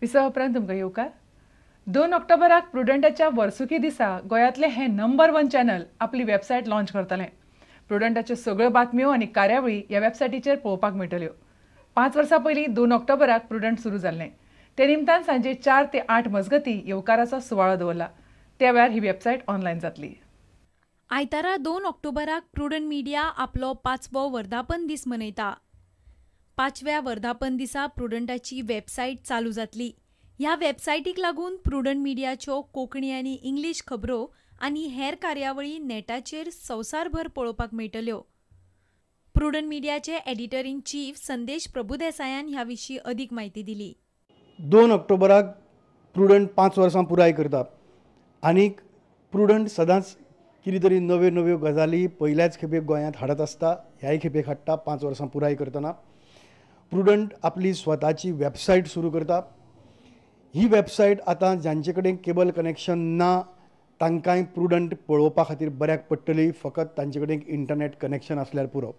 विसवा उपरांत तुमकां येवकार. 2 ऑक्टोबराक प्रुडंटाच्या वर्सुकी दिसा गोंयांतलें हें नंबर 1 चॅनल आपली वेबसायट लॉन्च करतलें. प्रुडंटाच्यो सगळ्यो बातम्यो आनी कार्यावळी ह्या वेबसायटीचेर पळोवपाक मेळटल्यो. 5 वर्सां पयलीं 2 ऑक्टोबराक प्रुडंट सुरू जाल्लें. ते निमतान सांजे 4 ते 8 मजगतीं येवकाराचो सुवाळो दवरला. त्या वेळार ही वेबसायट ऑनलायन जातली. आयतारा 2 ऑक्टोबराक प्रुडंट मिडिया आपलो 5वो वर्धापन दीस मनयता. 5व्या वर्धापन दिसा प्रुडंटाची वेबसायट चालू जातली. ह्या वेबसायटीक लागून प्रुडंट मिडियाच्यो कोंकणी आनी इंग्लीश खबरो आनी हेर कार्यावळी नेटाचेर संवसारभर पळोवपाक मेळटल्यो. प्रुडंट मिडियाचे एडिटर इन चीफ संदेश प्रभुदेसायान ह्या विशीं अदीक म्हायती दिली. 2 ऑक्टोबराक प्रुडंट 5 वर्सां पुराय करता आनीक प्रुडंट सदांच कितें तरी नव्यो नव्यो गजाली पयल्याच खेपेक गोंयांत हाडत आसता. ह्याय खेपेक हाडटा. 5 वर्सां पुराय करतना प्रुडंट आपली स्वताची वेबसायट सुरू करता. ही वेबसायट आतां जांचे कडेन केबल कनेक्शन ना तांकांय प्रुडंट पळोवपा खातीर बऱ्याक पडटली. फकत तांचे कडेन इंटरनेट कनेक्शन आसल्यार पुरो.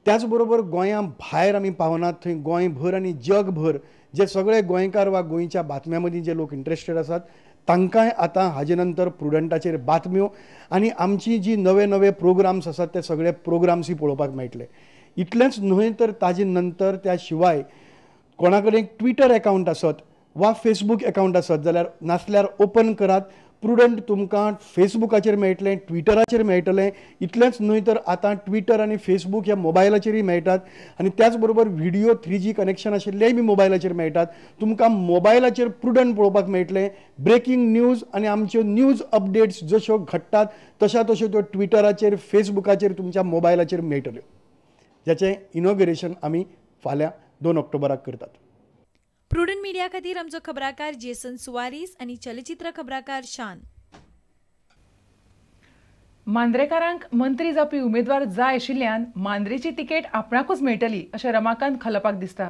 त्याच बरोबर गोंया भायर आमी पावनात थंय गोंयभर आनी जगभर जे सगळे गोंयकार वा गोंयच्या बातम्यां मदीं जे लोक इंट्रस्टेड आसात तांकांय आतां हाजे नंतर प्रुडंटाचेर बातम्यो आनी आमची जी नवे नवे प्रोग्राम्स आसात ते सगळे प्रोग्राम्सूय पळोवपाक मेळटले. इतलेंच न्हय तर ताजे नंतर त्या शिवाय कोणा कडेन ट्विटर एकावंट आसत वा फेसबूक एकावंट आसत जाल्यार नासल्यार ओपन करात. प्रुडंट तुमकां फेसबुकाचेर मेळटलें, ट्विटराचेर मेळटलें. इतलेंच न्हय तर आतां ट्विटर आनी फेसबूक ह्या मोबायलाचेरूय मेळटात आनी त्याच बरोबर व्हिडियो 3G connection आशिल्लेय बी मोबायलाचेर मेळटात. तुमकां मोबायलाचेर प्रुडंट पळोवपाक मेळटलें. ब्रेकींग न्यूज आनी आमच्यो न्यूज अपडेट्स जश्यो घडटात तश्या तश्यो त्यो ट्विटराचेर फेसबुकाचेर तुमच्या मोबायलाचेर मेळटल्यो, जाचें इनॉग्रेशन आमी फाल्यां 2 ऑक्टोबराक करतात. प्रुडंट मिडिया खातीर आमचो खबराकार जेसन सुवारीस आनी चलचित्र खबराकार शान. मांद्रेकारांक मंत्री जावपी उमेदवार जाय आशिल्ल्यान मांद्रेची तिकेट आपणाकूच मेळटली अशें रमाकांत खलपाक दिसता.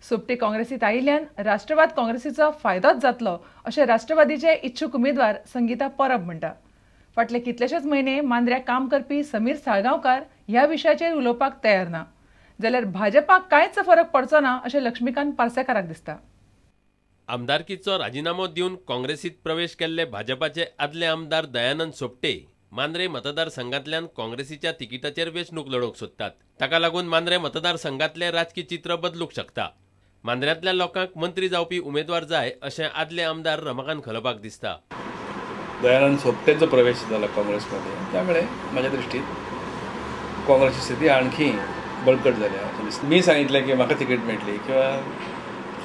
सोपटे काँग्रेसीत आयिल्ल्यान राष्ट्रवाद काँग्रेसीचो फायदोच जातलो अशें राष्ट्रवादीचे इच्छूक उमेदवार संगीता परब म्हणटा. फाटले कितलेशेच म्हयने मांद्र्याक काम करपी समीर साळगांवकार ह्या विशयाचेर उलोवपाक तयार ना, जाल्यार भाजपाक कांयच फरक पडचो ना अशें लक्ष्मीकांत पार्सेकाराक दिसता. आमदारकीचो राजिनामो दिवन काँग्रेसीत प्रवेश केल्ले भाजपाचे आदले आमदार दयानंद सोपटे मांद्रे मतदारसंघांतल्यान काँग्रेसीच्या तिकिटाचेर वेंचणूक लडोवंक सोदतात. ताका लागून मांद्रे मतदारसंघांतलें राजकी चित्र बदलूंक शकता. मांद्र्यांतल्या लोकांक मंत्री जावपी उमेदवार जाय अशें आदले आमदार रमाकांत खलपाक दिसता. दयानंद सोपटेंचो प्रवेश झाला काँग्रेसमध्ये, त्यामुळे माझ्या दृष्टीत काँग्रेसची स्थिती आणखी बळकट झाल्या. मी सांगितलं की म्हाका तिकीट मेळटली किंवा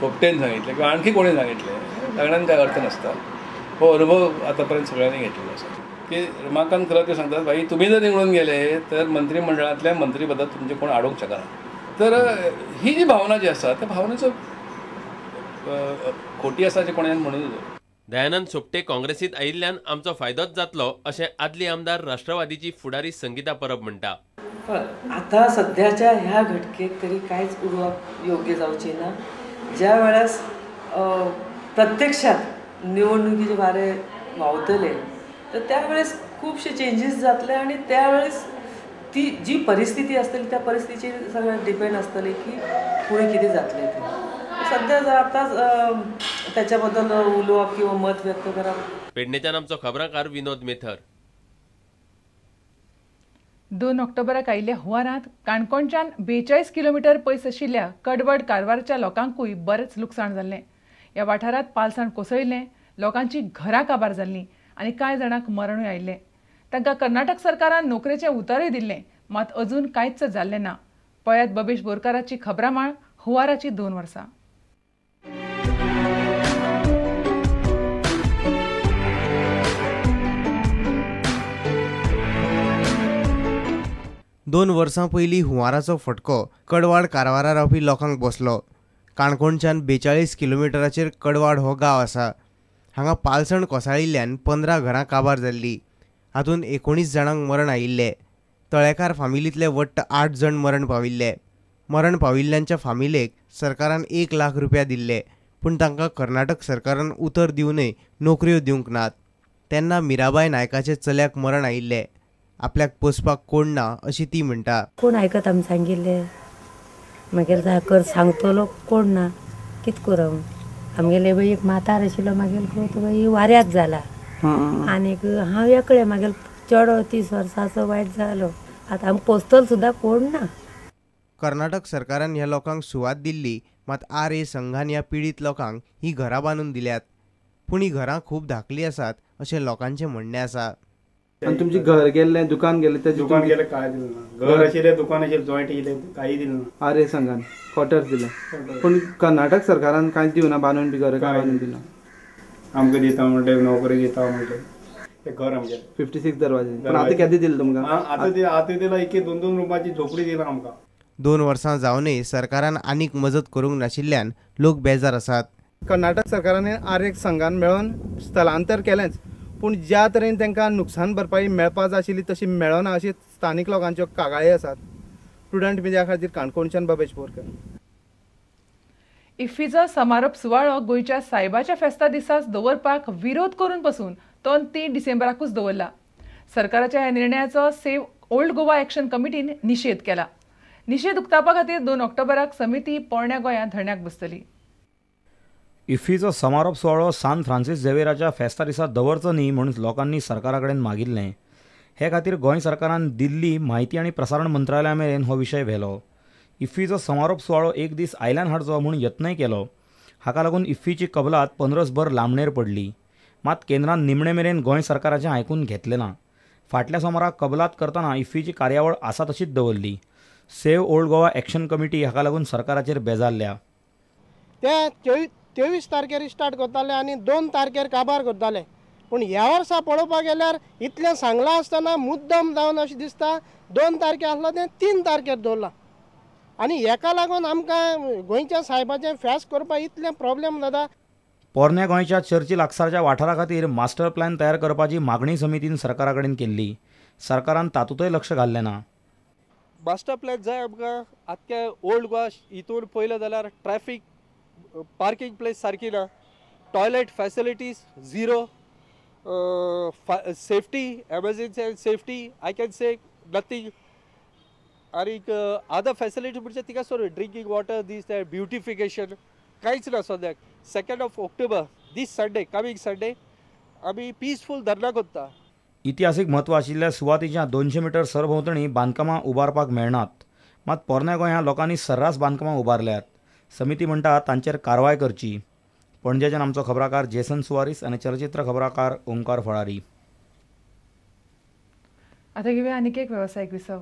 सोपटेन सांगितलं किंवा आणखी कोणी सांगितलं, सगळ्यांना काय अर्थ नसता. हो अनुभव आतापर्यंत सगळ्यांनी घेतलेला आसा की रमाकांत खलप ते सांगतात, भाई तुम्ही जर निवडून गेले तर मंत्रिमंडळातल्या मंत्रीपदात तुमचे कोण अडोवंक शकना. तर ही जी भावना जी आसा त्या भावनेचो खोटी आसा अशें कोणान म्हणून. दयानंद सोपटे काँग्रेसीत आयिल्ल्यान आमचो फायदोच जातलो अशें आदली आमदार राष्ट्रवादीची फुडारी संगीता परब म्हणटा. आता सध्याच्या ह्या घटकेत तरी कांयच उलोवप योग्य जावचें ना. ज्या वेळास प्रत्यक्षात निवडणुकीचे वारे व्हांवतले तर त्यावेळेस खुबशे चेंजीस जातले आनी त्यावेळेस ती जी परिस्थिती आसतली त्या परिस्थितीचेर सगळें डिपेंड आसतलें की फुडें कितें जातलें तें. सध्या जर आतांच त्याच्या बद्दल उलोवप किंवा मत व्यक्त करप. पेडणेच्यान आमचो खबराकार विनोद मेथर. 2 ऑक्टोबराक आयिल्ल्या हुंवारांत काणकोणच्यान 42 किलोमिटर पयस आशिल्ल्या कडवड कारवारच्या लोकांकूय बरेंच लुकसाण जाल्लें. ह्या वाठारांत पालसाण कोसळिल्लें, लोकांची घरां काबार जाल्लीं आनी कांय जाणांक मरणूय आयिल्लें. तांकां कर्नाटक सरकारान नोकरेचें उतरूय दिल्लें, मात अजून कांयच जाल्लें ना. पळयात बबेश बोरकाराची खबरामाळ हुंवाराची 2 वर्सां. दोन वर्सां पयलीं हुंवाराचो फटको कडवाड कारवारा रावपी लोकांक बसलो. काणकोणच्यान 42 किलोमिटराचेर कडवाड हो गांव आसा. हांगा पालसण कोसळिल्ल्यान 15 घरां काबार जाल्लीं. हातूंत 19 जाणांक मरण आयिल्लें. तळेकार फामिलींतले वट्ट 8 जाण मरण पाविल्ले. मरण पाविल्ल्यांच्या फामिलेक सरकारान 1 लाख रुपया दिल्ले, पूण तांकां कर्नाटक सरकारान उतर दिवनय नोकऱ्यो दिवंक नात. तेन्ना मिराबाय नायकाचे चल्याक मरण आयिल्लें. आपल्याक पोसपाक कोण ना अशी ती म्हणटा. कोण आयकत आमी सांगिल्लें, मागीर कर सांगतलो कोण ना, कित करूं. आमगेले बाई एक म्हातार आशिल्लो मागीर तो बाई वाऱ्यात जाला आनीक हांव एकलें, मागीर चेडो 30 वर्सांचो वायट जालो. आतां आमकां पोसतलो सुद्दां कोण ना. कर्नाटक सरकारान ह्या लोकांक सुवात दिल्ली, मात आर.ए. संघान ह्या पिडीत लोकांक ही घरां बांदून दिल्यात. पूण ही घरां खूब धाकली आसात अशें लोकांचें म्हणणें आसा. आनी तुमचें घर गेल्लें, दुकान गेलें, तेजें दुकान गेलें काय दिलें ना, घर आशिल्लें, दुकान आशिल्लें, जॉयंट आशिल्लें, कांय दिलें ना. आर.ए. संघान क्वॉर्टर्स दिले, पूण कर्नाटक सरकारान कांयच दिवना, बांदून बी घर काय बांदून दिना. आमकां दिता म्हणलें, नोकरी दिता म्हणलें, तें घर आमगेलें 56 दरवाजे. पूण आतां केन्ना दिलें तुमकां? आतां आतां दिला एक 2-2 रुमाची झोपडी दिला आमकां. 2 वर्सां जावनय सरकारान आनीक मजत करूंक नाशिल्ल्यान लोक बेजार आसात. कर्नाटक सरकारान आर.ए. संघान मेळोन स्थलांतर केलेंच, पूण ज्या तरेन तांकां नुकसान भरपाई मेळपा जाय आशिल्ली तशी मेळना अशी स्थानीक लोकांच्यो कागाळी आसात. प्रुडंट मिडिया खातीर काणकोणच्यान बाबेश बोरकर. इफ्फीचो समारोप सुवाळो गोंयच्या सायबाच्या फेस्ता दिसाच दवरपाक विरोध करून पसून तो 3 डिसेंबराकूच दवरला. सरकाराच्या ह्या निर्णयाचो सेव्ह ओल्ड गोवा एक्शन कमिटीन निशेध केला. निशेध उक्तावपा खातीर 2 ऑक्टोबराक समिती पोरण्या गोंयांत धरण्याक बसतली. इफ्फीचो समारोप सुवाळो सान फ्रांसीस झेवियराच्या फेस्ता दिसा दवरचो न्ही म्हूण लोकांनी सरकारा कडेन मागिल्लें. हे खातीर गोंय सरकारान दिल्ली म्हायती आनी प्रसारण मंत्रालया मेरेन हो विशय व्हेलो. इफ्फीचो समारोप सुवाळो एक दीस आयल्यान हाडचो म्हूण यत्नय केलो. हाका लागून इफ्फीची कबलात 15भर लांबणेर पडली. मात केंद्रान निमणे मेरेन गोंय सरकाराचें आयकून घेतलें ना. फाटल्या सोमारा कबलात करतना इफ्फीची कार्यावळ आसा तशीच दवरली. Save old Goa action committee हाका लागून सरकाराचेर बेजारल्या. ते 23 तारखेर स्टार्ट करताले आनी 2 तारखेर काबार करताले. पूण ह्या वर्सा पळोवपाक गेल्यार इतलें सांगलां आसतना मुद्दम जावन अशें दिसता 2 तारखेर आसलो तें 3 तारखेर दवरलां. आनी हेका लागून आमकां गोंयच्या सायबाचें फेस्त करपाक इतलें प्रॉब्लेम जाता. पोरण्या गोंयच्या चर्ची लागसारच्या वाठारा खातीर मास्टर प्लॅन तयार करपाची मागणी समितीन सरकारा कडेन केल्ली. सरकारान तातूंतय लक्ष घाल्लें ना. मास्टर प्लॅन जाय आमकां. आख्खे ओल्ड गोवा हितून पळयलें जाल्यार ट्रॅफिक, पार्किंग प्लेस सारकी ना, toilet facilities zero, safety, emergency and safety I can say nothing. आनीक अदर फॅसिलिटी म्हणजे तिका सोडून drinking water, this that, beautification कांयच ना सद्याक. 2 October this Sunday, coming Sunday आमी पिसफूल धरणां करता. इतिहासीक म्हत्व आशिल्ल्या सुवातीच्या 200 मिटर सरभोंवतणी बांदकामां उबारपाक मेळनात. मात पोरण्या गोंया लोकांनी सर्रास बांदकामां उबारल्यात. समिती म्हणटा तांचेर कारवाय करची. पणजेच्यान आमचो खबराकार जेसन सुवारीस आनी चलचित्र खबराकार ओंकार फळारी. आतां घेवया आनीक एक वेवसायीक विसव.